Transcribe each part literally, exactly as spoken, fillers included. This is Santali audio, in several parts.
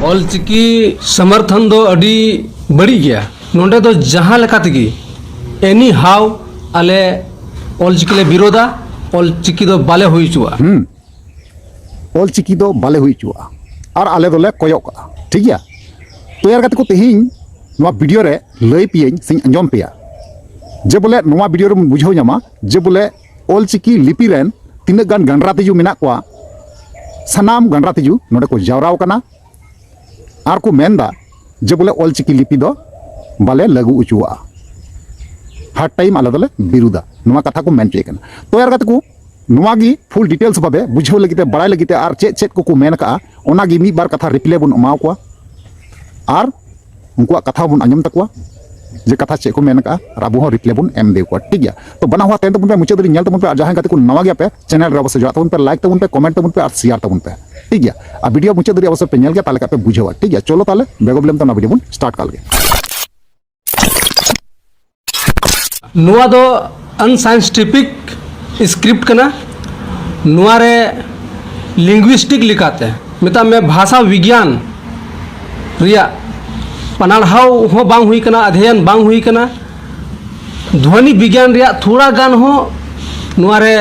ᱚᱞᱪᱤᱠᱤ ᱥᱚᱢᱚᱨᱛᱷᱚᱱ ᱫᱚ ᱟᱹᱰᱤ ᱵᱟᱹᱲᱤᱡ ᱜᱮᱭᱟ᱾ ᱱᱚᱰᱮ ᱫᱚ ᱡᱟᱦᱟᱸ ᱞᱮᱠᱟ ᱛᱮᱜᱮ, ᱮᱱᱤ ᱦᱟᱣ, ᱟᱞᱮ ᱚᱞᱪᱤᱠᱤ ᱞᱮ ᱵᱤᱨᱳᱫᱟ᱾ ᱚᱞᱪᱤᱠᱤ ᱫᱚ ᱵᱟᱞᱮ ᱦᱩᱭ ᱦᱚᱪᱚᱣᱟᱜᱼᱟ᱾ ᱦᱩᱸ᱾ ᱚᱞᱪᱤᱠᱤ ᱫᱚ ᱵᱟᱞᱮ ᱦᱩᱭ ᱦᱚᱪᱚᱣᱟᱜᱼᱟ ᱟᱨ ᱟᱞᱮ ᱫᱚᱞᱮ ᱠᱚᱭᱚᱜ ᱠᱟᱜᱼᱟ, ᱴᱷᱤᱠ ᱜᱮᱭᱟ? ᱛᱚ ᱭᱟᱨ ᱜᱟᱛᱮ ᱠᱚ, ᱛᱮᱦᱮᱧ ᱱᱚᱣᱟ ᱵᱷᱤᱰᱤᱭᱳ ᱨᱮ ᱞᱟᱹᱭ ᱯᱮᱭᱟᱹᱧ ᱥᱮᱧ ᱟᱸᱡᱚᱢ ᱯᱮᱭᱟ, ᱡᱮ ᱵᱚᱞᱮ ᱱᱚᱣᱟ ᱵᱷᱤᱰᱤᱭᱳ ᱨᱮᱢ ᱵᱩᱡᱷᱟᱹᱣ ᱧᱟᱢᱟ ᱡᱮ ᱵᱚᱞᱮ ᱚᱞᱪᱤᱠᱤ ᱞᱤᱯᱤ ᱨᱮᱱ ᱛᱤᱱᱟᱹᱜ ᱜᱟᱱ ᱜᱟᱸᱰᱨᱟ ᱛᱤᱡᱩ ᱢᱮᱱᱟᱜ ᱠᱚᱣᱟ, ᱥᱟᱱᱟᱢ ᱜᱟᱸᱰᱨᱟ ᱛᱤᱡᱩ ᱱᱚᱰᱮ ᱠᱚ ᱡᱟᱣᱨᱟ ᱟᱠᱟᱱᱟ ᱟᱨ ᱠᱚ ᱢᱮᱱᱫᱟ ᱡᱮ ᱵᱚᱞᱮ ᱚᱞᱪᱤᱠᱤ ᱞᱤᱯᱤ ᱫᱚ ᱵᱟᱞᱮ ᱞᱟᱹᱜᱩ ᱦᱚᱪᱚᱣᱟᱜᱼᱟ, ᱦᱟᱨ ᱴᱟᱭᱤᱢ ᱟᱞᱮ ᱫᱚᱞᱮ ᱵᱤᱨᱩᱫᱟ, ᱱᱚᱣᱟ ᱠᱟᱛᱷᱟ ᱠᱚ ᱢᱮᱱ ᱦᱚᱪᱚᱭᱮᱫ ᱠᱟᱱᱟ᱾ ᱛᱚ ᱭᱟᱨ ᱜᱟᱛᱮ ᱠᱚ, ᱱᱚᱣᱟ ᱜᱮ ᱯᱷᱩᱞ ᱰᱤᱴᱮᱞᱥ ᱵᱷᱟᱵᱮ ᱵᱩᱡᱷᱟᱹᱣ ᱞᱟᱹᱜᱤᱫ ᱛᱮ, ᱵᱟᱲᱟᱭ ᱞᱟᱹᱜᱤᱫ ᱛᱮ ᱟᱨ ᱪᱮᱫ ᱪᱮᱫ ᱠᱚᱠᱚ ᱢᱮᱱ ᱟᱠᱟᱜᱼᱟ, ᱚᱱᱟ ᱜᱮ ᱢᱤᱫ ᱵᱟᱨ ᱠᱟᱛᱷᱟ ᱨᱤᱯᱞᱟᱭ ᱵᱚᱱ ᱮᱢᱟᱣ ᱠᱚᱣᱟ ᱟᱨ ᱩᱱᱠᱩᱣᱟᱜ ᱠᱟᱛᱷᱟ ᱵᱚᱱ ᱟᱸᱡᱚᱢ ᱛᱟᱠᱚᱣᱟ ᱡᱮ ᱠᱟᱛᱷᱟ ᱪᱮᱫ ᱠᱚ ᱢᱮᱱ ᱟᱠᱟᱜᱼᱟ ᱟᱨ ᱟᱵᱚ ᱦᱚᱸ ᱨᱤᱯᱞᱟᱭ ᱵᱚᱱ ᱮᱢ ᱤᱫᱤ ᱠᱚᱣᱟ, ᱴᱷᱤᱠ ᱜᱮᱭᱟ? ᱛᱚ ᱵᱟᱱᱟ ᱦᱚᱲ ᱛᱟᱭᱚᱢ ᱛᱟᱵᱚᱱ ᱯᱮ, ᱢᱩᱪᱟᱹᱫ ᱫᱷᱟᱹᱨᱤᱡ ᱧᱮᱞ ᱛᱟᱵᱚᱱ ᱯᱮ ᱟᱨ ᱡᱟᱦᱟᱸᱭ ᱜᱟᱛᱮ ᱠᱚ ᱱᱟᱣᱟ ᱜᱮᱭᱟ ᱯᱮ, ᱪᱮᱱᱮᱞ ᱨᱮ ᱚᱵᱚᱥᱥᱳᱭ ᱡᱚᱲᱟᱜ ᱛᱟᱵᱚᱱ ᱯᱮ, ᱞᱟᱭᱤᱠ ᱛᱟᱵᱚᱱ ᱯᱮ, ᱠᱚᱢᱮᱱᱴ ᱛᱟᱵᱚᱱ ᱯᱮ ᱟᱨ ᱥᱮᱭᱟᱨ ᱛᱟᱵᱚᱱ ᱯᱮ, ᱴᱷᱤᱠ ᱜᱮᱭᱟ? ᱟᱨ ᱵᱷᱤᱰᱤᱭᱳ ᱢᱩᱪᱟᱹᱫ ᱫᱷᱟᱹᱨᱤᱡ ᱚᱵᱚᱥᱥᱳᱭ ᱯᱮ ᱧᱮᱞ ᱜᱮᱭᱟ, ᱛᱟᱦᱚᱞᱮ ᱠᱷᱟᱡ ᱯᱮ ᱵᱩᱡᱷᱟᱹᱣᱟ, ᱴᱷᱤᱠ ᱜᱮᱭᱟ? ᱪᱚᱞᱚ ᱛᱟᱦᱚᱞᱮ ᱵᱮᱜᱚᱵ ᱞᱮᱢ ᱛᱮ ᱚᱱᱟ ᱵᱷᱤᱰᱤᱭᱳ ᱵᱚᱱ ᱥᱴᱟᱨᱴ ᱠᱟᱜ ᱞᱮᱜᱮ᱾ ᱱᱚᱣᱟ ᱫᱚ ᱟᱱᱥᱟᱭᱮᱱᱴᱤᱯᱷᱤᱠ ᱥᱠᱨᱤᱯᱴ ᱠᱟᱱᱟ᱾ ᱱᱚᱣᱟ ᱨᱮ ᱞᱤᱝᱜᱩᱭᱤᱥᱴᱤᱠ ᱞᱮᱠᱟᱛᱮ, ᱢᱮᱛᱟᱜ ᱢᱮ, ᱵᱷᱟᱥᱟ ᱵᱤᱜᱽᱭᱟᱱ ᱨᱮᱭᱟᱜ ᱯᱟᱱᱟᱲᱦᱟᱣ ᱦᱚᱸ ᱵᱟᱝ ᱦᱩᱭ ᱠᱟᱱᱟ, ᱚᱫᱷᱭᱚᱭᱚᱱ ᱵᱟᱝ ᱦᱩᱭ ᱠᱟᱱᱟ᱾ ᱫᱷᱣᱚᱱᱤ ᱵᱤᱜᱽᱭᱟᱱ ᱨᱮᱭᱟᱜ ᱛᱷᱚᱲᱟ ᱜᱟᱱ ᱦᱚᱸ ᱱᱚᱣᱟ ᱨᱮ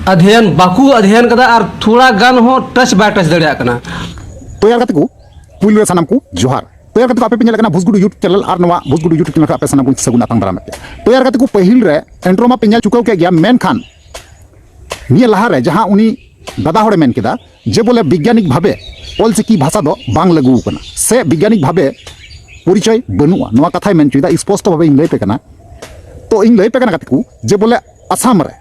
ᱚᱫᱷᱭᱚᱭᱚᱱ ᱵᱟᱠᱚ ᱚᱫᱷᱭᱚᱭᱚᱱ ᱠᱟᱫᱟ ᱟᱨ ᱛᱷᱚᱲᱟ ᱜᱟᱱ ᱦᱚᱸ ᱴᱟᱪ ᱵᱟᱭ ᱴᱟᱪ ᱫᱟᱲᱮᱭᱟᱜ ᱠᱟᱱᱟ᱾ ᱛᱚ ᱭᱟᱨ ᱜᱟᱛᱮ ᱠᱚ, ᱯᱩᱭᱞᱩ ᱨᱮ ᱥᱟᱱᱟᱢ ᱠᱚ ᱡᱚᱦᱟᱨ᱾ ᱛᱚ ᱭᱟᱨ ᱜᱟᱛᱮ ᱠᱚ, ᱟᱯᱮ ᱯᱮ ᱧᱮᱞᱮᱫ ᱠᱟᱱᱟ ᱵᱷᱩᱥᱜᱩᱰᱩ YouTube ᱪᱮᱱᱮᱞ ᱟᱨ ᱱᱚᱣᱟ ᱵᱷᱩᱥᱜᱩᱰᱩ YouTube ᱪᱮᱱᱮᱞ ᱨᱮ ᱟᱯᱮ ᱥᱟᱱᱟᱢ ᱠᱚᱧ ᱥᱟᱹᱜᱩᱱ ᱟᱛᱟᱝ ᱫᱟᱨᱟᱢᱮᱫ ᱯᱮᱭᱟ᱾ ᱛᱚ ᱭᱟᱨ ᱜᱟᱛᱮ ᱠᱚ, ᱯᱟᱹᱦᱤᱞ ᱨᱮ ᱤᱱᱴᱨᱳ ᱢᱟ ᱯᱮ ᱧᱮᱞ ᱪᱩᱠᱟᱹᱣ ᱠᱮᱫ ᱜᱮᱭᱟ, ᱢᱮᱱᱠᱷᱟᱱ ᱱᱤᱭᱟᱹ ᱞᱟᱦᱟᱨᱮ ᱡᱟᱦᱟᱸ ᱩᱱᱤ ᱫᱟᱫᱟ ᱦᱚᱲᱮ ᱢᱮᱱ ᱠᱮᱫᱟ ᱡᱮ ᱵᱚᱞᱮ ᱵᱤᱜᱽᱭᱟᱱᱤᱠ ᱵᱷᱟᱵᱮ ᱚᱞᱪᱤᱠᱤ ᱵᱷᱟᱥᱟ ᱫᱚ ᱵᱟᱝ ᱞᱟᱹᱜᱩ ᱟᱠᱟᱱᱟ ᱥᱮ ᱵᱤᱜᱽᱭᱟᱱᱤᱠ ᱵᱷᱟᱵᱮ ᱯᱚᱨᱤᱪᱚᱭ ᱵᱟᱹᱱᱩᱜᱼᱟ, ᱱᱚᱣᱟ ᱠᱟᱛᱷᱟᱭ ᱢᱮᱱ ᱦᱚᱪᱚᱭᱮᱫᱟ᱾ ᱥᱯᱚᱥᱴᱚ ᱵᱷᱟᱵᱮ ᱤᱧ ᱞᱟᱹᱭ ᱯᱮ ᱠᱟᱱᱟ᱾ ᱛᱚ ᱤᱧ ᱞᱟᱹᱭ ᱯᱮ ᱠᱟᱱᱟ ᱜᱟᱛᱮ ᱠᱚ, ᱡᱮ ᱵᱚᱞᱮ ᱟᱥᱟᱢ ᱨᱮ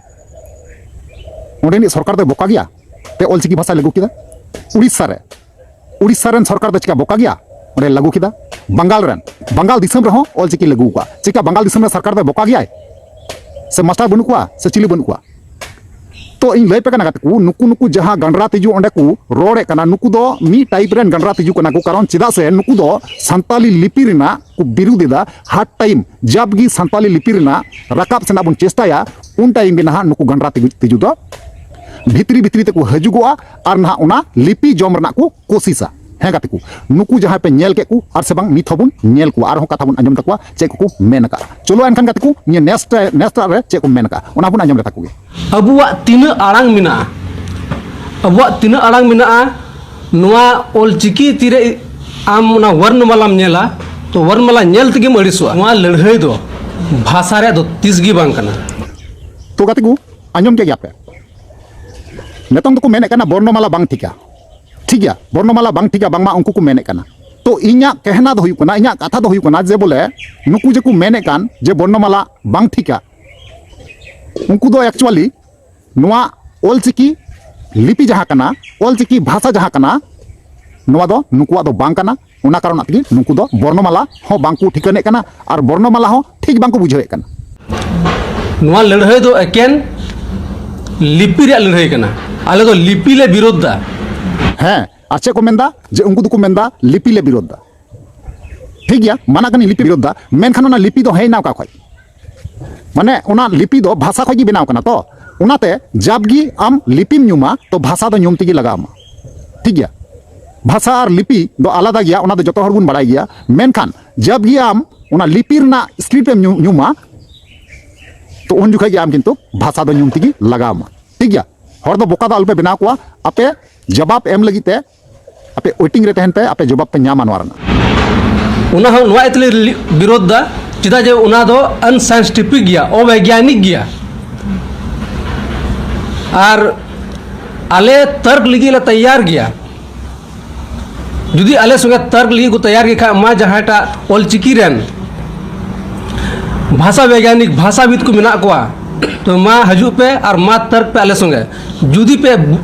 ᱚᱸᱰᱮᱱᱤᱡ ᱥᱚᱨᱠᱟᱨ ᱫᱚᱭ ᱵᱚᱠᱟ ᱜᱮᱭᱟ ᱛᱮ ᱚᱞᱪᱤᱠᱤ ᱵᱷᱟᱥᱟᱭ ᱞᱟᱹᱜᱩ ᱠᱮᱫᱟ? ᱩᱲᱤᱥᱥᱟ ᱨᱮ, ᱩᱲᱤᱥᱥᱟ ᱨᱮᱱ ᱥᱚᱨᱠᱟᱨ ᱫᱚ ᱪᱮᱠᱟ ᱵᱚᱠᱟ ᱜᱮᱭᱟ? ᱚᱸᱰᱮ ᱞᱟᱹᱜᱩ ᱠᱮᱫᱟ᱾ ᱵᱟᱝᱜᱟᱞ ᱨᱮᱱ, ᱵᱟᱝᱜᱟᱞ ᱫᱤᱥᱚᱢ ᱨᱮᱦᱚᱸ ᱚᱞᱪᱤᱠᱤ ᱞᱟᱹᱜᱩ ᱟᱠᱟᱫ᱾ ᱪᱮᱠᱟ ᱵᱟᱝᱜᱟᱞ ᱫᱤᱥᱚᱢ ᱨᱮ ᱥᱚᱨᱠᱟᱨ ᱫᱚ ᱵᱚᱠᱟ ᱜᱮᱭᱟᱭ? ᱥᱮ ᱢᱟᱥᱴᱟᱨ ᱵᱟᱹᱱᱩᱜ ᱠᱚᱣᱟ ᱥᱮ ᱪᱤᱞᱤ ᱵᱟᱹᱱᱩᱜ ᱠᱚᱣᱟ? ᱛᱚ ᱤᱧ ᱞᱟᱹᱭ ᱯᱮ ᱠᱟᱱᱟ ᱜᱟᱛᱮ ᱠᱚ, ᱱᱩᱠᱩ, ᱱᱩᱠᱩ ᱡᱟᱦᱟᱸ ᱜᱟᱸᱰᱨᱟ ᱛᱤᱡᱩ ᱚᱸᱰᱮ ᱠᱚ ᱨᱚᱲᱮᱫ ᱠᱟᱱᱟ, ᱱᱩᱠᱩ ᱫᱚ ᱢᱤᱫ ᱴᱟᱭᱤᱯ ᱨᱮᱱ ᱜᱟᱸᱰᱨᱟ ᱛᱤᱡᱩ ᱠᱟᱱᱟ ᱠᱚ᱾ ᱠᱟᱨᱚᱱ ᱪᱮᱫᱟᱜ ᱥᱮ ᱱᱩᱠᱩ ᱫᱚ ᱥᱟᱱᱛᱟᱞᱤ ᱞᱤᱯᱤ ᱨᱮᱱᱟᱜ ᱠᱚ ᱵᱤᱨᱩᱫ ᱮᱫᱟ᱾ ᱦᱟᱨ ᱴᱟᱭᱤᱢ ᱡᱟᱵ ᱜᱮ ᱥᱟᱱᱛᱟᱞᱤ ᱞᱤᱯᱤ ᱨᱮᱱᱟᱜ ᱨᱟᱠᱟᱵ ᱥᱮᱱᱟᱜ ᱵᱚᱱ ᱪᱮᱥᱴᱟᱭᱟ, ᱩᱱ ᱴᱟᱭᱤᱢ ᱜᱮ ᱱᱟᱦᱟᱜ ᱱᱩᱠᱩ ᱜᱟᱸᱰᱨᱟ ᱛᱤᱡᱩ, ᱛᱤᱡᱩ ᱫᱚ ᱵᱷᱤᱛᱨᱤ ᱵᱷᱤᱛᱨᱤ ᱛᱮᱠᱚ ᱦᱤᱡᱩᱜᱚᱜᱼᱟ ᱟᱨ ᱱᱟᱦᱟᱜ ᱚᱱᱟ ᱞᱤᱯᱤ ᱡᱚᱢ ᱨᱮᱱᱟᱜ ᱠᱚ ᱠᱳᱥᱤᱥᱟ᱾ ᱦᱮᱸ ᱜᱟᱛᱮ ᱠᱚ, ᱱᱩᱠᱩ ᱡᱟᱦᱟᱸᱭ ᱯᱮ ᱧᱮᱞ ᱠᱮᱫ ᱠᱚ ᱟᱨ ᱥᱮ ᱵᱟᱝ, ᱱᱤᱛ ᱦᱚᱸᱵᱚᱱ ᱧᱮᱞ ᱠᱚᱣᱟ, ᱟᱨᱦᱚᱸ ᱠᱟᱛᱷᱟ ᱵᱚᱱ ᱟᱸᱡᱚᱢ ᱛᱟᱠᱚᱣᱟ ᱪᱮᱫ ᱠᱚᱠᱚ ᱢᱮᱱ ᱟᱠᱟᱫᱼᱟ᱾ ᱪᱚᱞᱚ ᱮᱱᱠᱷᱟᱱ ᱜᱟᱛᱮ ᱠᱚ, ᱱᱤᱭᱟᱹ ᱱᱮᱠᱥᱴ ᱱᱮᱠᱥᱴ ᱨᱮ ᱪᱮᱫ ᱠᱚ ᱢᱮᱱ ᱟᱠᱟᱫᱼᱟ, ᱚᱱᱟ ᱵᱚᱱ ᱟᱸᱡᱚᱢ ᱞᱮᱛᱟ ᱠᱚᱜᱮ᱾ ᱟᱵᱚᱣᱟᱜ ᱛᱤᱱᱟᱹᱜ ᱟᱲᱟᱝ ᱢᱮᱱᱟᱜᱼᱟ, ᱟᱵᱚᱣᱟᱜ ᱛᱤᱱᱟᱹᱜ ᱟᱲᱟᱝ ᱢᱮᱱᱟᱜᱼᱟ, ᱱᱚᱣᱟ ᱚᱞ ᱪᱤᱠᱤ ᱛᱤᱨᱮ ᱟᱢ ᱚᱱᱟ ᱣᱚᱨᱱᱚᱢᱟᱞᱟᱢ ᱧᱮᱞᱟ, ᱛᱚ ᱣᱚᱨᱱᱚᱢᱟᱞᱟ ᱧᱮᱞ ᱛᱮᱜᱮᱢ ᱟᱹᱲᱤᱥᱚᱜᱼᱟ᱾ ᱱᱚᱣᱟ ᱞᱟᱹᱲᱦᱟᱹᱭ ᱫᱚ ᱵᱷᱟᱥᱟ ᱨᱮᱭᱟᱜ ᱫᱚ ᱛᱤᱥ ᱜᱮ ᱵᱟᱝ ᱠᱟᱱᱟ᱾ ᱛᱚ ᱜᱟᱛᱮ ᱠᱚ, ᱟᱸᱡᱚᱢ ᱠᱮᱫ ᱜᱮᱭᱟ ᱯᱮ, ᱱᱤᱛᱚᱝ ᱫᱚᱠᱚ ᱢᱮᱱᱮᱫ ᱠᱟᱱᱟ ᱵᱚᱨᱱᱚᱢᱟᱞᱟ ᱵᱟᱝ ᱴᱷᱤᱠᱟ᱾ ᱴᱷᱤᱠ ᱜᱮᱭᱟ, ᱵᱚᱨᱱᱚᱢᱟᱞᱟ ᱵᱟᱝ ᱴᱷᱤᱠᱟ, ᱵᱟᱝᱢᱟ ᱩᱱᱠᱩ ᱠᱚ ᱢᱮᱱᱮᱫ ᱠᱟᱱᱟ᱾ ᱛᱚ ᱤᱧᱟᱹᱜ ᱠᱮᱦᱱᱟ ᱫᱚ ᱦᱩᱭᱩᱜ ᱠᱟᱱᱟ, ᱤᱧᱟᱹᱜ ᱠᱟᱛᱷᱟ ᱫᱚ ᱦᱩᱭᱩᱜ ᱠᱟᱱᱟ ᱡᱮ ᱵᱚᱞᱮ ᱱᱩᱠᱩ ᱡᱮ ᱠᱚ ᱢᱮᱱᱮᱫ ᱠᱟᱱ ᱡᱮ ᱵᱚᱨᱱᱚᱢᱟᱞᱟ ᱵᱟᱝ ᱴᱷᱤᱠᱟ, ᱩᱱᱠᱩ ᱫᱚ ᱮᱠᱪᱩᱭᱟᱞᱤ ᱱᱚᱣᱟ ᱚᱞᱪᱤᱠᱤ ᱞᱤᱯᱤ ᱡᱟᱦᱟᱸ ᱠᱟᱱᱟ, ᱚᱞᱪᱤᱠᱤ ᱵᱷᱟᱥᱟ ᱡᱟᱦᱟᱸ ᱠᱟᱱᱟ, ᱱᱚᱣᱟ ᱫᱚ ᱱᱩᱠᱩᱣᱟᱜ ᱫᱚ ᱵᱟᱝ ᱠᱟᱱᱟ᱾ ᱚᱱᱟ ᱠᱟᱨᱚᱱ ᱛᱮᱜᱮ ᱱᱩᱠᱩ ᱫᱚ ᱵᱚᱨᱱᱚᱢᱟᱞᱟ ᱦᱚᱸ ᱵᱟᱝ ᱠᱚ ᱴᱷᱤᱠᱟᱹᱱᱮᱫ ᱠᱟᱱᱟ ᱟᱨ ᱵᱚᱨᱱᱚᱢᱟᱞᱟ ᱦᱚᱸ ᱴᱷᱤᱠ ᱵᱟᱝ ᱠᱚ ᱵᱩᱡᱷᱟᱹᱣᱮᱫ ᱠᱟᱱᱟ᱾ ᱱᱚᱣᱟ ᱞᱟᱹᱲᱦᱟᱹᱭ ᱫᱚ ᱮᱠᱮᱱ ᱞᱤᱯᱤ ᱨᱮᱭᱟᱜ ᱞᱟᱹᱲᱦᱟᱹᱭ ᱠᱟᱱᱟ᱾ ᱟᱞᱮ ᱫᱚ ᱞᱤᱯᱤ ᱞᱮ ᱵᱤᱨᱳᱫᱷ ᱫᱟ᱾ ᱦᱮᱸ, ᱟᱨ ᱪᱮᱫ ᱠᱚ ᱢᱮᱱᱫᱟ ᱡᱮ ᱩᱱᱠᱩ ᱫᱚᱠᱚ ᱢᱮᱱᱫᱟ ᱞᱤᱯᱤ ᱞᱮ ᱵᱤᱨᱳᱫᱷ ᱫᱟ᱾ ᱴᱷᱤᱠ ᱜᱮᱭᱟ, ᱢᱟᱱᱟ ᱠᱟᱹᱱᱟᱹᱧ ᱞᱤᱯᱤ ᱵᱤᱨᱳᱫᱷ ᱫᱟ, ᱢᱮᱱᱠᱷᱟᱱ ᱚᱱᱟ ᱞᱤᱯᱤ ᱫᱚ ᱦᱮᱡ ᱮᱱᱟ ᱚᱠᱟ ᱠᱷᱚᱡ? ᱢᱟᱱᱮ ᱚᱱᱟ ᱞᱤᱯᱤ ᱫᱚ ᱵᱷᱟᱥᱟ ᱠᱷᱚᱡ ᱜᱮ ᱵᱮᱱᱟᱣ ᱠᱟᱱᱟ᱾ ᱛᱚ ᱚᱱᱟᱛᱮ ᱡᱟᱵ ᱜᱮ ᱟᱢ ᱞᱤᱯᱤᱢ ᱧᱩᱢᱟ, ᱛᱚ ᱵᱷᱟᱥᱟ ᱫᱚ ᱧᱩᱢ ᱛᱮᱜᱮ ᱞᱟᱜᱟᱣ ᱟᱢᱟ᱾ ᱴᱷᱤᱠ ᱜᱮᱭᱟ, ᱵᱷᱟᱥᱟ ᱟᱨ ᱞᱤᱯᱤ ᱫᱚ ᱟᱞᱟᱫᱟ ᱜᱮᱭᱟ, ᱚᱱᱟ ᱫᱚ ᱡᱚᱛᱚ ᱦᱚᱲ ᱵᱚᱱ ᱵᱟᱲᱟᱭ ᱜᱮᱭᱟ᱾ ᱢᱮᱱᱠᱷᱟᱱ ᱡᱟᱵ ᱜᱮ ᱟᱢ ᱚᱱᱟ ᱞᱤᱯᱤ ᱨᱮᱱᱟᱜ ᱥᱠᱨᱤᱯᱴ ᱮᱢ ᱧᱩ-, ᱧᱩᱢᱟ, ᱛᱚ ᱩᱱ ᱡᱚᱠᱷᱚᱡ ᱜᱮ ᱟᱢ ᱠᱤᱱᱛᱩ ᱵᱷᱟᱥᱟ ᱫᱚ ᱧᱩᱢ ᱛᱮᱜᱮ ᱞᱟᱜᱟᱣ ᱟᱢᱟ᱾ ᱴᱷᱤᱠ ᱜᱮᱭᱟ, ᱦᱚᱲ ᱫᱚ ᱵᱚᱠᱟ ᱫᱚ ᱟᱞᱚᱯᱮ ᱵᱮᱱᱟᱣ ᱠᱚᱣᱟ᱾ ᱟᱯᱮ ᱡᱚᱵᱟᱵ ᱮᱢ ᱞᱟᱹᱜᱤᱫ ᱛᱮ ᱟᱯᱮ ᱳᱭᱮᱴᱤᱝ ᱨᱮ ᱛᱟᱦᱮᱱ ᱯᱮ, ᱟᱯᱮ ᱡᱚᱵᱟᱵ ᱯᱮ ᱧᱟᱢᱟ ᱱᱚᱣᱟ ᱨᱮᱱᱟᱜ᱾ ᱚᱱᱟ ᱦᱚᱸ ᱱᱚᱣᱟ ᱤᱭᱟᱹ ᱛᱮᱞᱮ ᱞᱤ-, ᱵᱤᱨᱳᱫᱷ ᱫᱟ, ᱪᱮᱫᱟᱜ ᱡᱮ ᱚᱱᱟ ᱫᱚ ᱟᱱᱥᱟᱭᱮᱱᱴᱤᱯᱷᱤᱠ ᱜᱮᱭᱟ, ᱚᱵᱳᱭᱜᱟᱱᱤᱠ ᱜᱮᱭᱟ᱾ ᱟᱨ ᱟᱞᱮ ᱛᱟᱨᱠ ᱞᱟᱹᱜᱤᱫ ᱞᱮ ᱛᱮᱭᱟᱨ ᱜᱮᱭᱟ᱾ ᱡᱩᱫᱤ ᱟᱞᱮ ᱥᱚᱸᱜᱮ ᱛᱟᱨᱠ ᱞᱟᱹᱜᱤᱫ ᱠᱚ ᱛᱮᱭᱟᱨ ᱜᱮ ᱠᱷᱟᱡ, ᱢᱟ ᱡᱟᱦᱟᱸᱭᱴᱟᱜ ᱚᱞᱪᱤᱠᱤ ᱨᱮᱱ ᱵᱷᱟᱥᱟ ᱵᱳᱭᱜᱟᱱᱤᱠ, ᱵᱷᱟᱥᱟᱵᱤᱫ ᱠᱚ ᱢᱮᱱᱟᱜ ᱠᱚᱣᱟ, ᱛᱚ ᱢᱟ ᱦᱤᱡᱩᱜ ᱯᱮ ᱟᱨ ᱢᱟ ᱛᱟᱨᱠ ᱯᱮ ᱟᱞᱮ ᱥᱚᱸᱜᱮ᱾ ᱡᱩᱫᱤ ᱯᱮ,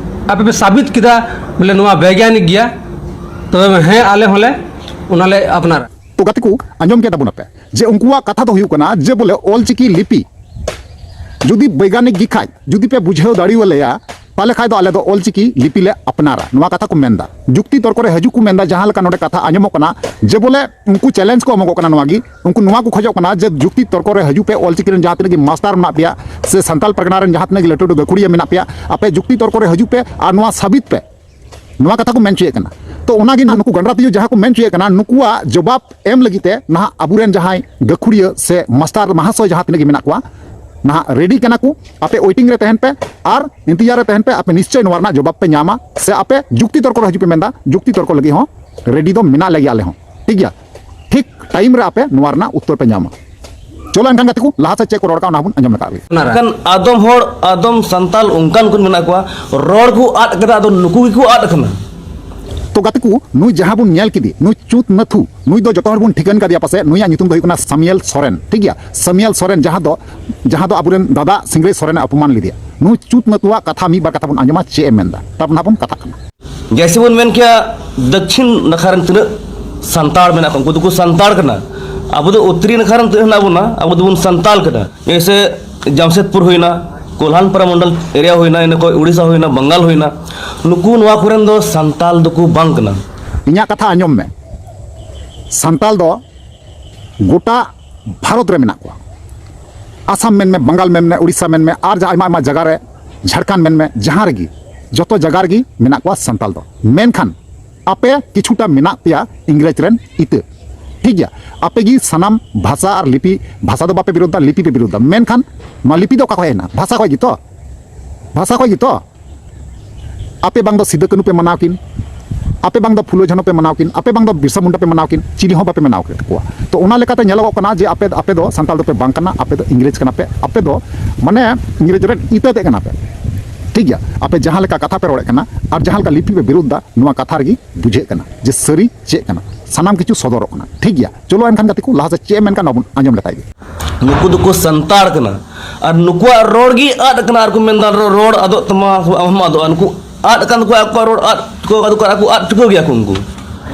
ᱟᱯᱮ ᱯᱮ ᱥᱟᱵᱤᱛ ᱠᱮᱫᱟ ᱵᱚᱞᱮ ᱱᱚᱣᱟ ᱵᱳᱭᱜᱟᱱᱤᱠ ᱜᱮᱭᱟ, ᱛᱚᱵᱮ ᱦᱮᱸ, ᱟᱞᱮ ᱦᱚᱸᱞᱮ ᱚᱱᱟᱞᱮ ᱟᱯᱱᱟᱨᱟ᱾ ᱛᱚ ᱜᱟᱛᱮ ᱠᱚ, ᱟᱸᱡᱚᱢ ᱠᱮᱫᱟ ᱵᱚᱱ ᱟᱯᱮ ᱡᱮ ᱩᱱᱠᱩᱣᱟᱜ ᱠᱟᱛᱷᱟ ᱫᱚ ᱦᱩᱭᱩᱜ ᱠᱟᱱᱟ ᱡᱮ ᱵᱚᱞᱮ ᱚᱞᱪᱤᱠᱤ ᱞᱤᱯᱤ ᱡᱩᱫᱤ ᱵᱳᱭᱜᱟᱱᱤᱠ ᱜᱮ ᱠᱷᱟᱡ, ᱡᱩᱫᱤ ᱯᱮ ᱵᱩᱡᱷᱟᱹᱣ ᱫᱟᱲᱮᱣᱟᱞᱮᱭᱟ, ᱛᱟᱦᱞᱮ ᱠᱷᱟᱡ ᱫᱚ ᱟᱞᱮ ᱫᱚ ᱚᱞᱪᱤᱠᱤ ᱞᱤᱯᱤ ᱞᱮ ᱟᱯᱱᱟᱨᱟ, ᱱᱚᱣᱟ ᱠᱟᱛᱷᱟ ᱠᱚ ᱢᱮᱱᱫᱟ᱾ ᱡᱩᱠᱛᱤ ᱛᱚᱨᱠᱚ ᱨᱮ ᱦᱤᱡᱩᱜ ᱠᱚ ᱢᱮᱱᱫᱟ, ᱡᱟᱦᱟᱸ ᱞᱮᱠᱟ ᱱᱚᱰᱮ ᱠᱟᱛᱷᱟ ᱟᱸᱡᱚᱢᱚᱜ ᱠᱟᱱᱟ ᱡᱮ ᱵᱚᱞᱮ ᱩᱱᱠᱩ ᱪᱮᱞᱮᱧᱡᱽ ᱠᱚ ᱮᱢᱚᱜᱚᱜ ᱠᱟᱱᱟ ᱱᱚᱣᱟ ᱜᱮ, ᱩᱱᱠᱩ ᱱᱚᱣᱟ ᱠᱚ ᱠᱷᱚᱡᱚᱜ ᱠᱟᱱᱟ ᱡᱮ ᱡᱩᱠᱛᱤ ᱛᱚᱨᱠᱚ ᱨᱮ ᱦᱤᱡᱩᱜ ᱯᱮ, ᱚᱞᱪᱤᱠᱤ ᱨᱮᱱ ᱡᱟᱦᱟᱸ ᱛᱤᱱᱟᱹᱜ ᱜᱮ ᱢᱟᱥᱴᱟᱨ ᱢᱮᱱᱟᱜ ᱯᱮᱭᱟ ᱥᱮ ᱥᱟᱱᱛᱟᱞ ᱯᱟᱨᱜᱟᱱᱟ ᱨᱮᱱ ᱡᱟᱦᱟᱸ ᱛᱤᱱᱟᱹᱜ ᱜᱮ ᱞᱟᱹᱴᱩ ᱞᱟᱹᱴᱩ ᱜᱟᱹᱠᱷᱩᱲᱤᱭᱟᱹ ᱢᱮᱱᱟᱜ ᱯᱮᱭᱟ, ᱟᱯᱮ ᱡᱩᱠᱛᱤ ᱛᱚᱨᱠᱚ ᱨᱮ ᱦᱤᱡᱩᱜ ᱯᱮ ᱟᱨ ᱱᱚᱣᱟ ᱥᱟᱵᱤᱛ ᱯᱮ᱾ ᱱᱚᱣᱟ ᱠᱟᱛᱷᱟ ᱠᱚ ᱢᱮᱱ ᱦᱚᱪᱚᱭᱮᱫ ᱠᱟᱱᱟ᱾ ᱛᱚ ᱚᱱᱟᱜᱮ ᱱᱩᱠᱩ ᱜᱟᱱᱰᱨᱟ ᱛᱤᱡᱩ ᱡᱟᱦᱟᱸ ᱠᱚ ᱢᱮᱱ ᱦᱚᱪᱚᱭᱮᱫ ᱠᱟᱱᱟ, ᱱᱩᱠᱩᱣᱟᱜ ᱡᱚᱵᱟᱵ ᱮᱢ ᱞᱟᱹᱜᱤᱫ ᱛᱮ ᱱᱟᱦᱟᱜ ᱟᱵᱚᱨᱮᱱ ᱡᱟᱦᱟᱸᱭ ᱜᱟᱹᱠᱷᱩᱲᱤᱭᱟᱹ ᱥᱮ ᱢᱟᱥᱴᱟᱨ ᱢᱟᱦᱟᱥᱚᱭ ᱡᱟᱦᱟᱸ ᱛᱤᱱᱟᱹᱜ ᱜᱮ ᱢᱮᱱᱟᱜ ᱠᱚᱣᱟ, ᱱᱟᱦᱟᱜ ᱨᱮᱰᱤ ᱠᱟᱱᱟ ᱠᱚ᱾ ᱟᱯᱮ ᱳᱭᱮᱴᱤᱝ ᱨᱮ ᱛᱟᱦᱮᱱ ᱯᱮ ᱟᱨ ᱤᱱᱛᱮᱡᱟᱨ ᱨᱮ ᱛᱟᱦᱮᱱ ᱯᱮ, ᱟᱯᱮ ᱱᱤᱥᱪᱚᱭ ᱱᱚᱣᱟ ᱨᱮᱱᱟᱜ ᱡᱚᱵᱟᱵ ᱯᱮ ᱧᱟᱢᱟ᱾ ᱥᱮ ᱟᱯᱮ ᱡᱩᱠᱛᱤ ᱛᱚᱨᱠᱚ ᱨᱮ ᱦᱤᱡᱩᱜ ᱯᱮ ᱢᱮᱱᱫᱟ, ᱡᱩᱠᱛᱤ ᱛᱚᱨᱠᱚ ᱞᱟᱹᱜᱤᱫ ᱦᱚᱸ ᱨᱮᱰᱤ ᱫᱚ ᱢᱮᱱᱟᱜ ᱞᱮᱜᱮᱭᱟ ᱟᱞᱮ ᱦᱚᱸ, ᱴᱷᱤᱠ ᱜᱮᱭᱟ? ᱴᱷᱤᱠ ᱴᱟᱭᱤᱢ ᱨᱮ ᱟᱯᱮ ᱱᱚᱣᱟ ᱨᱮᱱᱟᱜ ᱩᱛᱛᱚᱨ ᱯᱮ ᱧᱟᱢᱟ᱾ ᱪᱚᱞᱚ ᱮᱱᱠᱷᱟᱱ ᱜᱟᱛᱮ ᱠᱚ, ᱞᱟᱦᱟ ᱥᱮᱫ ᱪᱮᱫ ᱠᱚ ᱨᱚᱲ ᱠᱟᱜᱼᱟ ᱚᱱᱟ ᱵᱚᱱ ᱟᱸᱡᱚᱢ ᱞᱮᱠᱟᱜ ᱜᱮ᱾ ᱮᱱᱠᱷᱟᱱ ᱟᱫᱚᱢ ᱦᱚᱲ, ᱟᱫᱚᱢ ᱥᱟᱱᱛᱟᱞ ᱚᱱᱠᱟᱱ ᱠᱚ ᱢᱮᱱᱟᱜ ᱠᱚᱣᱟ, ᱨᱚᱲ ᱠᱚ ᱟᱫ ᱠᱟᱫᱟ, ᱟᱫᱚ ᱱᱩᱠᱩ ᱜᱮᱠᱚ ᱟᱫ ᱟᱠᱟᱱᱟ᱾ ᱛᱚ ᱜᱟᱛᱮ ᱠᱚ, ᱱᱩᱭ ᱡᱟᱦᱟᱸ ᱵᱚᱱ ᱧᱮᱞ ᱠᱮᱫᱮ, ᱱᱩᱭ ᱪᱩᱛ ᱱᱟᱹᱛᱷᱩ, ᱱᱩᱭ ᱫᱚ ᱡᱚᱛᱚ ᱦᱚᱲ ᱵᱚᱱ ᱴᱷᱤᱠᱟᱹᱱ ᱠᱟᱫᱮᱭᱟ ᱯᱟᱥᱮ, ᱱᱩᱭᱟᱜ ᱧᱩᱛᱩᱢ ᱫᱚ ᱦᱩᱭᱩᱜ ᱠᱟᱱᱟ ᱥᱟᱢᱤᱭᱮᱞ ᱥᱚᱨᱮᱱ, ᱴᱷᱤᱠ ᱜᱮᱭᱟ? ᱥᱟᱢᱤᱭᱮᱞ ᱥᱚᱨᱮᱱ, ᱡᱟᱦᱟᱸ ᱫᱚ, ᱡᱟᱦᱟᱸ ᱫᱚ ᱟᱵᱚᱨᱮᱱ ᱫᱟᱫᱟ ᱥᱤᱝᱨᱟᱹᱭ ᱥᱚᱨᱮᱱᱮ ᱚᱯᱚᱢᱟᱱ ᱞᱮᱫᱮᱭᱟ᱾ ᱱᱩᱭ ᱪᱩᱛ ᱱᱟᱹᱛᱷᱩᱣᱟᱜ ᱠᱟᱛᱷᱟ ᱢᱤᱫ ᱵᱟᱨ ᱠᱟᱛᱷᱟ ᱵᱚᱱ ᱟᱸᱡᱚᱢᱟ, ᱪᱮᱫ ᱮ ᱢᱮᱱᱫᱟ, ᱛᱟᱨᱯᱚᱨ ᱱᱟᱦᱟᱜ ᱵᱚᱱ ᱠᱟᱛᱷᱟᱜ ᱠᱟᱱᱟ᱾ ᱡᱮᱭᱥᱮ ᱵᱚᱱ ᱢᱮᱱ ᱠᱮᱭᱟ, ᱫᱚᱠᱠᱷᱤᱱ ᱱᱟᱠᱷᱟ ᱨᱮᱱ ᱛᱤᱱᱟᱹᱜ ᱥᱟᱱᱛᱟᱲ ᱢᱮᱱᱟᱜ ᱠᱚᱣᱟ, ᱩᱱᱠᱩ ᱫᱚᱠᱚ ᱥᱟᱱᱛᱟᱲ ᱠᱟᱱᱟ᱾ ᱟᱵᱚ ᱫᱚ ᱩᱛᱛᱚᱨᱤ ᱱᱟᱠᱷᱟ ᱨᱮᱱ ᱛᱤᱱᱟᱹᱜ ᱦᱮᱱᱟᱜ ᱵᱚᱱᱟ, ᱟᱵᱚ ᱫᱚᱵᱚᱱ ᱥᱟᱱᱛᱟᱲ ᱠᱟᱱᱟ᱾ ᱡᱮᱭᱥᱮ ᱡᱟᱢᱥᱮᱫᱽᱯᱩᱨ ᱦᱩᱭᱱᱟ, ᱠᱳᱞᱦᱟᱱᱯᱟᱨᱟ ᱢᱚᱱᱰᱚᱞ ᱮᱨᱤᱭᱟ ᱦᱩᱭᱱᱟ, ᱤᱱᱟᱹ ᱠᱷᱚᱱ ᱩᱲᱤᱥᱥᱟ ᱦᱩᱭᱱᱟ, ᱵᱟᱝᱜᱟᱞ ᱦᱩᱭᱱᱟ, ᱱᱩᱠᱩ ᱱᱚᱣᱟ ᱠᱚᱨᱮᱱ ᱫᱚ ᱥᱟᱱᱛᱟᱲ ᱫᱚᱠᱚ ᱵᱟᱝ ᱠᱟᱱᱟ᱾ ᱤᱧᱟᱹᱜ ᱠᱟᱛᱷᱟ ᱟᱸᱡᱚᱢ ᱢᱮ, ᱥᱟᱱᱛᱟᱲ ᱫᱚ ᱜᱚᱴᱟ ᱵᱷᱟᱨᱚᱛ ᱨᱮ ᱢᱮᱱᱟᱜ ᱠᱚᱣᱟ᱾ ᱟᱥᱟᱢ ᱢᱮᱱᱢᱮ, ᱵᱟᱝᱜᱟᱞ ᱢᱮᱱᱢᱮ, ᱩᱲᱤᱥᱥᱟ ᱢᱮᱱᱢᱮ, ᱟᱨ ᱡᱟᱦᱟᱸ ᱟᱭᱢᱟ ᱟᱭᱢᱟ ᱡᱟᱭᱜᱟ ᱨᱮ, ᱡᱷᱟᱲᱠᱷᱚᱸᱰ ᱢᱮᱱᱢᱮ, ᱡᱟᱦᱟᱸ ᱨᱮᱜᱮ, ᱡᱚᱛᱚ ᱡᱟᱭᱜᱟ ᱨᱮᱜᱮ ᱢᱮᱱᱟᱜ ᱠᱚᱣᱟ ᱥᱟᱱᱛᱟᱲ ᱫᱚ᱾ ᱢᱮᱱᱠᱷᱟᱱ ᱟᱯᱮ ᱠᱤᱪᱷᱩᱴᱟ ᱢᱮᱱᱟᱜ ᱯᱮᱭᱟ ᱤᱝᱨᱮᱡᱽ ᱨᱮᱱ ᱤᱛᱟᱹ, ᱴᱷᱤᱠ ᱜᱮᱭᱟ? ᱟᱯᱮ ᱜᱮ ᱥᱟᱱᱟᱢ ᱵᱷᱟᱥᱟ ᱟᱨ ᱞᱤᱯᱤ, ᱵᱷᱟᱥᱟ ᱫᱚ ᱵᱟᱯᱮ ᱵᱤᱨᱳᱫᱷ ᱫᱟ, ᱞᱤᱯᱤ ᱯᱮ ᱵᱤᱨᱳᱫᱷ ᱫᱟ᱾ ᱢᱮᱱᱠᱷᱟᱱ ᱱᱚᱣᱟ ᱞᱤᱯᱤ ᱫᱚ ᱚᱠᱟ ᱠᱷᱚᱱ ᱦᱮᱡ ᱮᱱᱟ? ᱵᱷᱟᱥᱟ ᱠᱷᱚᱱ ᱜᱮᱛᱚ, ᱵᱷᱟᱥᱟ ᱠᱷᱚᱱ ᱜᱮᱛᱚ᱾ ᱟᱯᱮ ᱵᱟᱝ ᱫᱚ ᱥᱤᱫᱩ ᱠᱟᱹᱱᱦᱩ ᱯᱮ ᱢᱟᱱᱟᱣ ᱠᱤᱱ, ᱟᱯᱮ ᱵᱟᱝ ᱫᱚ ᱯᱷᱩᱞᱳ ᱡᱷᱟᱱᱳ ᱯᱮ ᱢᱟᱱᱟᱣ ᱠᱤᱱ, ᱟᱯᱮ ᱵᱟᱝ ᱫᱚ ᱵᱤᱨᱥᱟ ᱢᱩᱱᱰᱟ ᱯᱮ ᱢᱟᱱᱟᱣ ᱠᱤᱱ, ᱪᱤᱞᱤ ᱦᱚᱸ ᱵᱟᱯᱮ ᱢᱟᱱᱟᱣ ᱠᱮᱫ ᱠᱚᱣᱟ᱾ ᱛᱚ ᱚᱱᱟ ᱞᱮᱠᱟᱛᱮ ᱧᱮᱞᱚᱜᱚᱜ ᱠᱟᱱᱟ ᱡᱮ ᱟᱯᱮ, ᱟᱯᱮ ᱫᱚ ᱥᱟᱱᱛᱟᱲ ᱫᱚᱯᱮ ᱵᱟᱝ ᱠᱟᱱᱟ, ᱟᱯᱮ ᱫᱚ ᱤᱝᱨᱮᱡᱽ ᱠᱟᱱᱟ ᱯᱮ, ᱟᱯᱮ ᱫᱚ ᱢᱟᱱᱮ ᱤᱝᱨᱮᱡᱽ ᱨᱮᱱ ᱤᱛᱟᱹ ᱛᱮᱫ ᱠᱟᱱᱟ ᱯᱮ, ᱴᱷᱤᱠ ᱜᱮᱭᱟ? ᱟᱯᱮ ᱡᱟᱦᱟᱸ ᱞᱮᱠᱟ ᱠᱟᱛᱷᱟ ᱯᱮ ᱨᱚᱲᱮᱫ ᱠᱟᱱᱟ ᱟᱨ ᱡᱟᱦᱟᱸ ᱞᱮᱠᱟ ᱞᱤᱯᱤ ᱯᱮ ᱵᱤᱨᱳᱫᱷ ᱫᱟ, ᱱᱚᱣᱟ ᱠᱟᱛᱷᱟ ᱨᱮᱜᱮ ᱵᱩᱡᱷᱟᱹᱜ ᱠᱟᱱᱟ ᱡᱮ ᱥᱟᱹᱨᱤ ᱪᱮᱫ ᱠᱟᱱᱟ, ᱥᱟᱱᱟᱢ ᱠᱤᱪᱷᱩ ᱥᱚᱫᱚᱨᱚᱜ ᱠᱟᱱᱟ, ᱴᱷᱤᱠ ᱜᱮᱭᱟ? ᱪᱚᱞᱚ ᱮᱱᱠᱷᱟᱱ ᱜᱟᱛᱮ ᱠᱚ, ᱞᱟᱦᱟ ᱥᱮᱫ ᱪᱮᱫ ᱮᱢ ᱢᱮᱱ ᱠᱟᱱ ᱚᱱᱟ ᱵᱚᱱ ᱟᱸᱡᱚᱢ ᱞᱮᱛᱟᱭ ᱜᱮ᱾ ᱱᱩᱠᱩ ᱫᱚᱠᱚ ᱥᱟᱱᱛᱟᱲ ᱠᱟᱱᱟ ᱟᱨ ᱱᱩᱠᱩᱣᱟᱜ ᱨᱚᱲ ᱜᱮ ᱟᱫ ᱟᱠᱟᱱᱟ᱾ ᱟᱨ ᱠᱚ ᱢᱮᱱᱫᱟ, "ᱨᱚ-, ᱨᱚᱲ ᱟᱫᱚᱜ ᱛᱟᱢᱟ, ᱟᱢ ᱦᱚᱸᱢ ᱟᱫᱚᱜᱼᱟ᱾" ᱱᱩᱠᱩ ᱟᱫ ᱟᱠᱟᱱ ᱛᱟᱠᱚᱣᱟ ᱟᱠᱚᱣᱟᱜ ᱨᱚᱲ, ᱟᱫ ᱠᱚ, ᱟᱫ ᱠᱚ, ᱟᱫ ᱠᱚ, ᱟᱫ ᱪᱩᱠᱟᱹᱣ ᱜᱮᱭᱟ ᱠᱚ ᱩᱱᱠᱩ᱾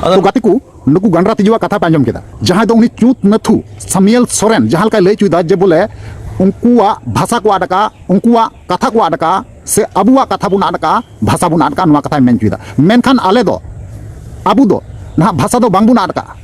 ᱟᱫᱚ ᱛᱚ ᱜᱟᱛᱮ ᱠᱚ, ᱱᱩᱠᱩ ᱜᱟᱱᱰᱨᱟ ᱛᱤᱡᱩᱣᱟᱜ ᱠᱟᱛᱷᱟ ᱯᱮ ᱟᱸᱡᱚᱢ ᱠᱮᱫᱟ, ᱡᱟᱦᱟᱸᱭ ᱫᱚ ᱩᱱᱤ ᱪᱩᱛ ᱱᱟᱹᱛᱷᱩ ᱥᱟᱢᱤᱭᱮᱞ ᱥᱚᱨᱮᱱ ᱡᱟᱦᱟᱸ ᱞᱮᱠᱟᱭ ᱞᱟᱹᱭ ᱦᱚᱪᱚᱭᱮᱫᱟ ᱡᱮ ᱵᱚᱞᱮ ᱩᱱᱠᱩᱣᱟᱜ ᱵᱷᱟᱥᱟ ᱠᱚ ᱟᱫ ᱟᱠᱟᱫᱼᱟ, ᱩᱱᱠᱩᱣᱟᱜ ᱠᱟᱛᱷᱟ ᱠᱚ ᱟᱫ ᱟᱠᱟᱫᱼᱟ, ᱥᱮ ᱟᱵᱚᱣᱟᱜ ᱠᱟᱛᱷᱟ ᱵᱚᱱ ᱟᱫ ᱠᱟᱜᱼᱟ, ᱵᱷᱟᱥᱟ ᱵᱚᱱ ᱟᱫ ᱠᱟᱜᱼᱟ, ᱱᱚᱣᱟ ᱠᱟᱛᱷᱟᱭ ᱢᱮᱱ ᱦᱚᱪᱚᱭᱮᱫᱟ᱾ ᱢᱮᱱᱠᱷᱟᱱ ᱟᱞᱮ ᱫᱚ, ᱟᱵᱚ ᱫᱚ ᱱᱟᱦᱟᱜ ᱵᱷᱟᱥᱟ ᱫᱚ ᱵᱟᱝᱵᱚᱱ ᱟᱫ ᱠᱟᱜᱼᱟ᱾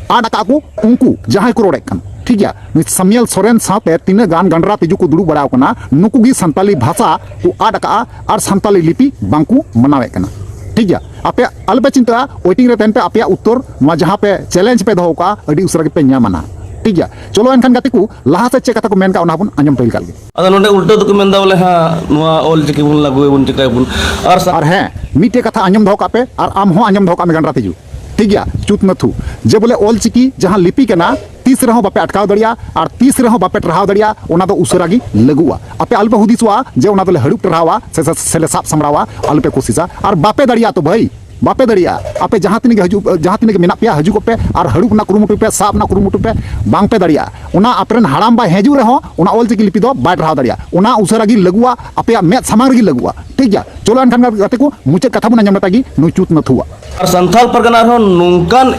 ᱟᱫ ᱟᱠᱟᱫ ᱠᱚ ᱩᱱᱠᱩ ᱡᱟᱦᱟᱸᱭ ᱠᱚ ᱨᱚᱲᱮᱫ ᱠᱟᱱ, ᱴᱷᱤᱠ ᱜᱮᱭᱟ, ᱱᱩᱭ ᱥᱟᱢᱤᱭᱟᱞ ᱥᱚᱨᱮᱱ ᱥᱟᱶᱛᱮ ᱛᱤᱱᱟᱹᱜ ᱜᱟᱱ ᱜᱟᱱᱰᱨᱟ ᱛᱤᱡᱩ ᱠᱚ ᱫᱩᱲᱩᱵ ᱵᱟᱲᱟᱣ ᱠᱟᱱᱟ, ᱱᱩᱠᱩ ᱜᱮ ᱥᱟᱱᱛᱟᱞᱤ ᱵᱷᱟᱥᱟ ᱠᱚ ᱟᱫ ᱟᱠᱟᱜᱼᱟ ᱟᱨ ᱥᱟᱱᱛᱟᱞᱤ ᱞᱤᱯᱤ ᱵᱟᱝᱠᱚ ᱢᱟᱱᱟᱣᱮᱫ ᱠᱟᱱᱟ᱾ ᱴᱷᱤᱠ ᱜᱮᱭᱟ, ᱟᱯᱮ ᱟᱞᱚᱯᱮ ᱪᱤᱱᱛᱟᱹᱜᱼᱟ, ᱳᱭᱮᱴᱤᱝ ᱨᱮ ᱛᱟᱦᱮᱱ ᱯᱮ, ᱟᱯᱮᱭᱟᱜ ᱩᱛᱛᱚᱨ, ᱱᱚᱣᱟ ᱡᱟᱦᱟᱸ ᱯᱮ ᱪᱮᱞᱮᱧᱡᱽ ᱯᱮ ᱫᱚᱦᱚ ᱠᱟᱜᱼᱟ, ᱟᱹᱰᱤ ᱩᱥᱟᱹᱨᱟ ᱜᱮᱯᱮ ᱧᱟᱢᱟ ᱱᱟᱦᱟᱜ᱾ ᱴᱷᱤᱠ ᱜᱮᱭᱟ, ᱪᱚᱞᱚ ᱮᱱᱠᱷᱟᱱ ᱜᱟᱛᱮ ᱠᱚ, ᱞᱟᱦᱟ ᱥᱮᱫ ᱪᱮᱫ ᱠᱟᱛᱷᱟ ᱠᱚ ᱢᱮᱱ ᱠᱟᱜᱼᱟ, ᱚᱱᱟ ᱵᱚᱱ ᱟᱸᱡᱚᱢ ᱯᱟᱹᱦᱤᱞ ᱠᱟᱜ ᱞᱮᱜᱮ᱾ ᱟᱫᱚ ᱱᱚᱰᱮ ᱩᱞᱴᱟᱹ ᱫᱚᱠᱚ ᱢᱮᱱᱫᱟ ᱵᱚᱞᱮ, ᱦᱟᱸ, ᱱᱚᱣᱟ ᱚᱞ ᱪᱤᱠᱤ ᱵᱚᱱ ᱞᱟᱹᱜᱩᱭᱟᱵᱚᱱ, ᱪᱤᱠᱟᱹᱭᱟᱵᱚᱱ᱾ ᱟᱨ ᱥᱟ- ᱟᱨ ᱦᱮᱸ, ᱢᱤᱫᱴᱮᱡ ᱠᱟᱛᱷᱟ ᱟᱸᱡᱚᱢ ᱫᱚᱦᱚ ᱠᱟᱜ ᱯᱮ, ᱟᱨ ᱟᱢ ᱦᱚᱸ ᱟᱸᱡᱚᱢ ᱫᱚᱦᱚ ᱠᱟᱜ ᱢᱮ, ᱜᱟᱱᱰᱨᱟ ᱛᱤᱡᱩ, ᱴᱷᱤᱠ ᱜᱮᱭᱟ, ᱪᱩᱛ ᱱᱟᱹᱛᱷᱩ, ᱡᱮ ᱵᱚᱞᱮ ᱚᱞ ᱪᱤᱠᱤ ᱡᱟᱦᱟᱸ ᱞᱤᱯᱤ ᱠᱟᱱᱟ, ᱛᱤᱥ ᱨᱮᱦᱚᱸ ᱵᱟᱯᱮ ᱟᱴᱠᱟᱣ ᱫᱟᱲᱮᱭᱟᱜᱼᱟ ᱟᱨ ᱛᱤᱥ ᱨᱮᱦᱚᱸ ᱵᱟᱯᱮ ᱴᱟᱨᱦᱟᱣ ᱫᱟᱲᱮᱭᱟᱜᱼᱟ, ᱚᱱᱟ ᱫᱚ ᱩᱥᱟᱹᱨᱟ ᱜᱮ ᱞᱟᱹᱜᱩᱜᱼᱟ᱾ ᱟᱯᱮ ᱟᱞᱚᱯᱮ ᱦᱩᱫᱤᱥᱚᱜᱼᱟ ᱡᱮ ᱚᱱᱟ ᱫᱚᱞᱮ ᱦᱟᱹᱲᱩᱵ ᱴᱟᱨᱦᱟᱣᱟ ᱥᱮ, ᱥᱮ, ᱥᱮᱞᱮ ᱥᱟᱵ ᱥᱟᱢᱵᱲᱟᱣᱟ, ᱟᱞᱚᱯᱮ ᱠᱳᱥᱤᱥᱟ᱾ ᱟᱨ ᱵᱟᱯᱮ ᱫᱟᱲᱮᱭᱟᱜᱼᱟ ᱛᱚ ᱵᱷᱟᱹᱭ, ᱵᱟᱯᱮ ᱫᱟᱲᱮᱭᱟᱜᱼᱟ᱾ ᱟᱯᱮ ᱡᱟᱦᱟᱸ ᱛᱤᱱᱟᱹᱜ ᱜᱮ ᱦᱤᱡᱩᱜ, ᱡᱟᱦᱟᱸ ᱛᱤᱱᱟᱹᱜ ᱜᱮ ᱢᱮᱱᱟᱜ ᱯᱮᱭᱟ, ᱦᱤᱡᱩᱜ ᱯᱮ ᱟᱨ ᱦᱟᱹᱲᱩᱵ ᱨᱮᱱᱟᱜ ᱠᱩᱨᱩᱢᱩᱴᱩᱭ ᱯᱮ, ᱥᱟᱵ ᱨᱮᱱᱟᱜ ᱠᱩᱨᱩᱢᱩᱴᱩᱭ ᱯᱮ, ᱵᱟᱝ ᱯᱮ ᱫᱟᱲᱮᱭᱟᱜᱼᱟ᱾ ᱚᱱᱟ ᱟᱯᱮ ᱨᱮᱱ ᱦᱟᱲᱟᱢ ᱵᱟᱭ ᱦᱤᱡᱩᱜ ᱨᱮᱦᱚᱸ ᱚᱱᱟ ᱚᱞ ᱪᱤᱠᱤ ᱞᱤᱯᱤ ᱫᱚ ᱵᱟᱭ ᱴᱟᱨᱦᱟᱣ ᱫᱟᱲᱮᱭᱟᱜᱼᱟ᱾ ᱚᱱᱟ ᱩᱥᱟᱹᱨᱟ ᱜᱮ ᱞᱟᱹᱜᱩᱜᱼᱟ, ᱟᱯᱮᱭᱟᱜ ᱢᱮᱫ ᱥᱟᱢᱟᱝ ᱨᱮᱜᱮ ᱞᱟᱹᱜᱩᱜᱼᱟ᱾ ᱴᱷᱤᱠ ᱜᱮᱭᱟ, ᱪᱚᱞᱚ ᱮᱱᱠᱷᱟᱱ ᱜᱟᱛᱮ ᱠᱚ, ᱢᱩᱪᱟᱹᱫ ᱠᱟᱛᱷᱟ ᱵᱚᱱ ᱟᱸᱡᱚᱢ ᱞᱮᱛᱟ ᱜᱮ ᱱᱩᱭ ᱪᱩᱛ ᱱᱟᱹᱛᱷᱩᱣᱟᱜ᱾ ᱟᱨ ᱥᱟᱱᱛᱟᱲ ᱯᱟᱨᱜᱟᱱᱟ ᱨᱮᱦᱚᱸ ᱱᱚᱝᱠᱟᱱ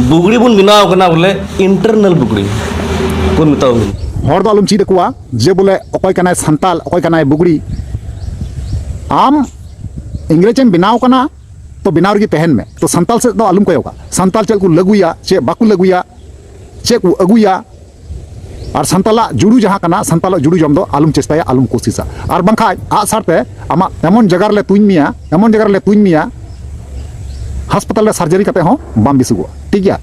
ᱵᱩᱜᱲᱤ ᱵᱚᱱ ᱵᱮᱱᱟᱣ ᱠᱟᱱᱟ, ᱵᱚᱞᱮ internal ᱵᱩᱜᱲᱤ ᱵᱚᱱ ᱢᱮᱛᱟᱣ ᱠᱟᱱᱟ᱾ ᱦᱚᱲ ᱫᱚ ᱟᱞᱚᱢ ᱪᱮᱫ ᱟᱠᱚᱣᱟ ᱡᱮ ᱵᱚᱞᱮ ᱚᱠᱚᱭ ᱠᱟᱱᱟᱭ ᱥᱟᱱᱛᱟᱞ, ᱚᱠᱚᱭ ᱠᱟᱱᱟᱭ ᱵᱩᱜᱲᱤ᱾ ᱟᱢ ᱤᱝᱨᱮᱡᱽ ᱮᱢ ᱵᱮᱱᱟᱣ ᱠᱟᱱᱟ, ᱛᱚ ᱵᱮᱱᱟᱣ ᱨᱮᱜᱮ ᱛᱟᱦᱮᱱ ᱢᱮ᱾ ᱛᱚ ᱥᱟᱱᱛᱟᱞ ᱥᱮᱫ ᱫᱚ ᱟᱞᱚᱢ ᱠᱚᱭᱚᱜᱟ, ᱥᱟᱱᱛᱟᱞ ᱪᱮᱫ ᱠᱚ ᱞᱟᱹᱜᱩᱭᱟ, ᱪᱮᱫ ᱵᱟᱠᱚ ᱞᱟᱹᱜᱩᱭᱟ, ᱪᱮᱫ ᱠᱚ ᱟᱹᱜᱩᱭᱟ᱾ ᱟᱨ ᱥᱟᱱᱛᱟᱞᱟᱜ ᱡᱩᱲᱩ ᱡᱟᱦᱟᱸ ᱠᱟᱱᱟ, ᱥᱟᱱᱛᱟᱞᱟᱜ ᱡᱩᱲᱩ ᱡᱚᱢ ᱫᱚ ᱟᱞᱚᱢ ᱪᱮᱥᱴᱟᱭᱟ, ᱟᱞᱚᱢ ᱠᱳᱥᱤᱥᱟ᱾ ᱟᱨ ᱵᱟᱝᱠᱷᱟᱡ ᱟᱜᱼᱥᱟᱨ ᱛᱮ ᱟᱢᱟᱜ ᱮᱢᱚᱱ ᱡᱟᱭᱜᱟ ᱨᱮᱞᱮ ᱛᱩᱧ ᱢᱮᱭᱟ, ᱮᱢᱚᱱ ᱡᱟᱭᱜᱟ ᱨᱮᱞᱮ ᱛᱩᱧ ᱢᱮᱭᱟ, ᱦᱟᱥᱯᱟᱛᱟᱞ ᱨᱮ surgery ᱠᱟᱛᱮ ᱦᱚᱸ ᱵᱟᱢ ᱵᱮᱥᱚᱜᱚᱜᱼᱟ᱾ ᱴᱷᱤᱠ ᱜᱮᱭᱟ?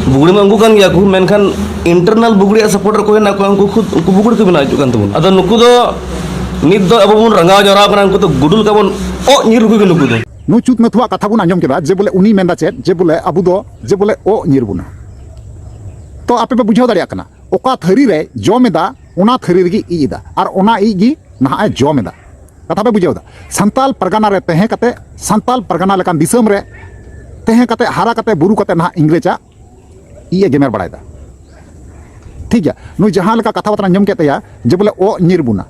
ᱵᱩᱜᱲᱤ ᱢᱟ ᱩᱱᱠᱩ ᱠᱟᱱ ᱜᱮᱭᱟ ᱠᱚ, ᱢᱮᱱᱠᱷᱟᱱ internal ᱵᱩᱜᱲᱤ ᱟᱜ support ᱨᱮ ᱚᱠᱚᱭ ᱦᱮᱱᱟᱜ ᱠᱚᱣᱟ, ᱩᱱᱠᱩ ᱠᱷᱩᱫ ᱩᱱᱠᱩ ᱵᱩᱜᱲᱤ ᱠᱚ ᱵᱮᱱᱟᱣ ᱦᱤᱡᱩᱜ ᱠᱟᱱ ᱛᱟᱵᱚᱱᱟ᱾ ᱟᱫᱚ ᱱᱩᱠᱩ ᱫᱚ ᱱᱤᱛ ᱫᱚ ᱟᱵᱚ ᱵᱚᱱ ᱨᱟᱸᱜᱟᱣ ᱡᱟᱣᱨᱟ ᱠᱟᱱᱟ, ᱩᱱᱠᱩ ᱫᱚ ᱜᱩᱰᱩ ᱞᱮᱠᱟ ᱵᱚᱱ ᱚᱜ ᱧᱤᱨ ᱞᱮᱠᱚ ᱜᱮ ᱱᱩᱠᱩ ᱫᱚ᱾ ᱱᱩᱭ ᱪᱩᱛ ᱱᱟᱹᱛᱷᱩᱣᱟᱜ ᱠᱟᱛᱷᱟ ᱵᱚᱱ ᱟᱸᱡᱚᱢ ᱠᱮᱫᱟ ᱡᱮ ᱵᱚᱞᱮ ᱩᱱᱤ ᱢᱮᱱᱫᱟ ᱪᱮᱫ, ᱡᱮ ᱵᱚᱞᱮ ᱟᱵᱚ ᱫᱚ ᱡᱮ ᱵᱚᱞᱮ ᱚᱜ ᱧᱤᱨ ᱵᱚᱱᱟ᱾ ᱛᱚ ᱟᱯᱮ ᱯᱮ ᱵᱩᱡᱷᱟᱹᱣ ᱫᱟᱲᱮᱭᱟᱜ ᱠᱟᱱᱟ, ᱚᱠᱟ ᱛᱷᱟᱹᱨᱤ ᱨᱮ ᱡᱚᱢ ᱮᱫᱟ, ᱚᱱᱟ ᱛᱷᱟᱹᱨᱤ ᱨᱮᱜᱮ ᱤᱡ ᱮᱫᱟ, ᱟᱨ ᱚᱱᱟ ᱤᱡ ᱜᱮ ᱱᱟᱦᱟᱜ ᱮ ᱡᱚᱢ ᱮᱫᱟ᱾ ᱠᱟᱛᱷᱟ ᱯᱮ ᱵᱩᱡᱷᱟᱹᱣ ᱮᱫᱟ? ᱥᱟᱱᱛᱟᱞ ᱯᱟᱨᱜᱟᱱᱟ ᱨᱮ ᱛᱟᱦᱮᱸ ᱠᱟᱛᱮ, ᱥᱟᱱᱛᱟᱞ ᱯᱟᱨᱜᱟᱱᱟ ᱞᱮᱠᱟᱱ ᱫᱤᱥᱚᱢ ᱨᱮ ᱛᱟᱦᱮᱸ ᱠᱟᱛᱮ, ᱦᱟᱨᱟ ᱠᱟᱛᱮ, ᱵᱩᱨᱩ ᱠᱟᱛᱮ ᱱᱟᱦᱟᱜ ᱤᱝᱨᱮᱡᱟᱜ ᱤᱡ ᱮ ᱜᱮᱢᱮᱨ ᱵᱟᱲᱟᱭᱮᱫᱟ᱾ ᱴᱷᱤᱠ ᱜᱮᱭᱟ, ᱱᱩᱭ ᱡᱟᱦᱟᱸ ᱞᱮᱠᱟ ᱠᱟᱛᱷᱟ ᱵᱟᱛᱨᱟ ᱟᱸᱡᱚᱢ ᱠᱮᱫ ᱛᱟᱭᱟ ᱡᱮ ᱵᱚᱞᱮ ᱚᱜ ᱧᱤᱨ ᱵᱚᱱᱟ,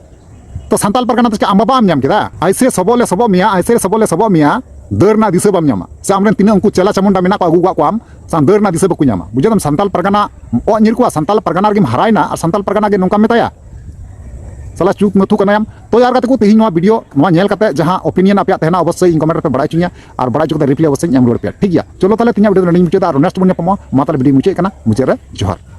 ᱛᱚ ᱥᱟᱱᱛᱟᱞ ᱯᱟᱨᱜᱟᱱᱟ ᱫᱚ ᱪᱮᱠᱟ ᱟᱢ ᱵᱟᱵᱟ ᱟᱢ ᱧᱟᱢ ᱠᱮᱫᱟ? ᱟᱭᱥᱮ ᱥᱚᱵᱚᱜ ᱞᱮ ᱥᱚᱵᱚᱜ ᱢᱮᱭᱟ, ᱟᱭᱥᱮ ᱥᱚᱵᱚᱜ ᱞᱮ ᱥᱚᱵᱚᱜ ᱢᱮᱭᱟ, ᱫᱟᱹᱲ ᱨᱮᱱᱟᱜ ᱫᱤᱥᱟᱹ ᱵᱟᱢ ᱧᱟᱢᱟ᱾ ᱥᱮ ᱟᱢᱨᱮᱱ ᱛᱤᱱᱟᱹᱜ ᱩᱱᱠᱩ ᱪᱮᱞᱟ ᱪᱟᱢᱩᱱᱰᱟ ᱢᱮᱱᱟᱜ ᱠᱚᱣᱟ, ᱟᱹᱜᱩ ᱠᱟᱜ ᱠᱚᱣᱟᱢ, ᱥᱮ ᱟᱢ ᱫᱟᱹᱲ ᱨᱮᱱᱟᱜ ᱫᱤᱥᱟᱹ ᱵᱟᱠᱚ ᱧᱟᱢᱟ᱾ ᱵᱩᱡᱷᱟᱹᱣ ᱫᱟᱢ, ᱥᱟᱱᱛᱟᱞ ᱯᱟᱨᱜᱟᱱᱟ ᱚᱜ ᱧᱤᱨ ᱠᱚᱣᱟ, ᱥᱟᱱᱛᱟᱞ ᱯᱟᱨᱜᱟᱱᱟ ᱨᱮᱜᱮᱢ ᱦᱟᱨᱟᱭᱮᱱᱟ ᱟᱨ ᱥᱟᱱᱛᱟᱞ ᱯᱟᱨᱜᱟᱱᱟ ᱜᱮ ᱱᱚᱝᱠᱟᱢ ᱢᱮᱛᱟᱭᱟ? ᱥᱟᱞᱟ ᱪᱩᱛ ᱱᱟᱹᱛᱷᱩ ᱠᱟᱱᱟᱭᱟᱢ᱾ ᱛᱚ ᱭᱟᱨ ᱜᱟᱛᱮ ᱠᱚ, ᱛᱮᱦᱮᱧ ᱱᱚᱣᱟ ᱵᱷᱤᱰᱤᱭᱳ ᱱᱚᱣᱟ ᱧᱮᱞ ᱠᱟᱛᱮ ᱡᱟᱦᱟᱸ ᱚᱯᱤᱱᱤᱭᱚᱱ ᱟᱯᱮᱭᱟᱜ ᱛᱟᱦᱮᱱᱟ, ᱚᱵᱚᱥᱥᱳᱭ ᱤᱧ ᱠᱚᱢᱮᱱᱴ ᱨᱮᱯᱮ ᱵᱟᱲᱟᱭ ᱦᱚᱪᱚᱧᱟ, ᱟᱨ ᱵᱟᱲᱟᱭ ᱦᱚᱪᱚ ᱠᱟᱛᱮ ᱨᱤᱯᱞᱟᱭ ᱚᱵᱚᱥᱥᱳᱭ ᱤᱧ ᱮᱢ ᱨᱩᱣᱟᱹᱲ ᱯᱮᱭᱟ, ᱴᱷᱤᱠ ᱜᱮᱭᱟ? ᱪᱚᱞᱚ ᱛᱟᱦᱚᱞᱮ ᱛᱮᱦᱮᱧᱟᱜ ᱵᱷᱤᱰᱤᱭᱳ ᱫᱚ ᱱᱚᱰᱮᱧ ᱢᱩᱪᱟᱹᱫᱟ, ᱟᱨ ᱱᱮᱠᱥᱴ ᱵᱚᱱ ᱧᱟᱯᱟᱢᱟ᱾ ᱢᱟ ᱛᱟᱦᱚᱞᱮ ᱵᱷᱤᱰᱤᱭᱳ ᱢᱩᱪᱟᱹᱫ ᱠᱟᱱᱟ, ᱢᱩᱪᱟᱹᱫ ᱨᱮ ᱡᱚᱦᱟᱨ᱾